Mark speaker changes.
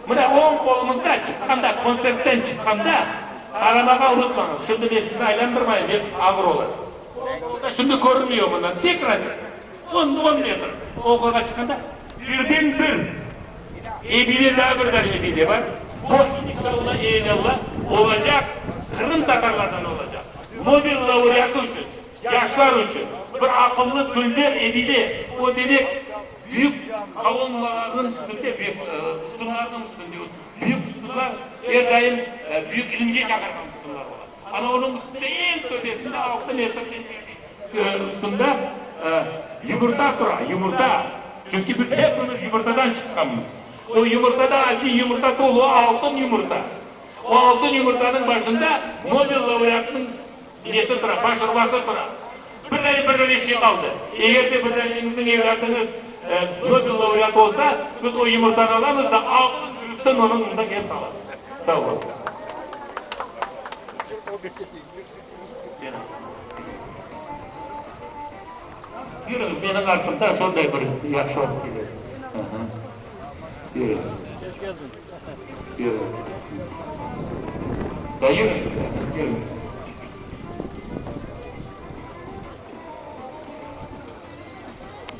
Speaker 1: Mına, oñ qolumızda çıqqanda, kontsertten çıqqanda, qaramağa unutmañız. Şimdi men sizni aylandırmayım, pek ağır olur. Oñ qolda şimdi körünmiyor mından, pek razik, on, on metr oñ qolğa çıqqanda, birden bir ebide, daa bir dane ebide bar. Bu, inşalla, evelâlla, olacaq, qırımtatarlardan olacaq Nobel laureatı içün, yaşlar içün bir aqıllı dülber ebide, o demek, Büyük kolonnalarnıñ üstünde, büyük sütunlarnıñ üstünde, büyük sütunlar er daim büyük ilimge çağırğan sütunlar ola. Ana onıñ üstünde, eñ töpesinde, altı metrden ziyade üstünde yumurta tura, yumurta. Çünki biz hepimiz yumurtadan çıqqanmız. O yumurta da adiy yumurta tuvul, o altın yumurta. O altın yumurtanıñ başında Nobel laureatınıñ Nesi tura, baş urbası tura. Bir dane bir dane şey qaldı. Eger de bir daneñizniñ evlâdıñız Nobel laureatı olsa, biz o yumurtanı alamız da altın şriftın onıñ mında kelip salamız. Sağ oluñ. Yürüñiz, menim artımdan şonday bir yahşı olıp kelir. Yürüñiz. Yürüñiz. Da yürüñiz, yürüñiz.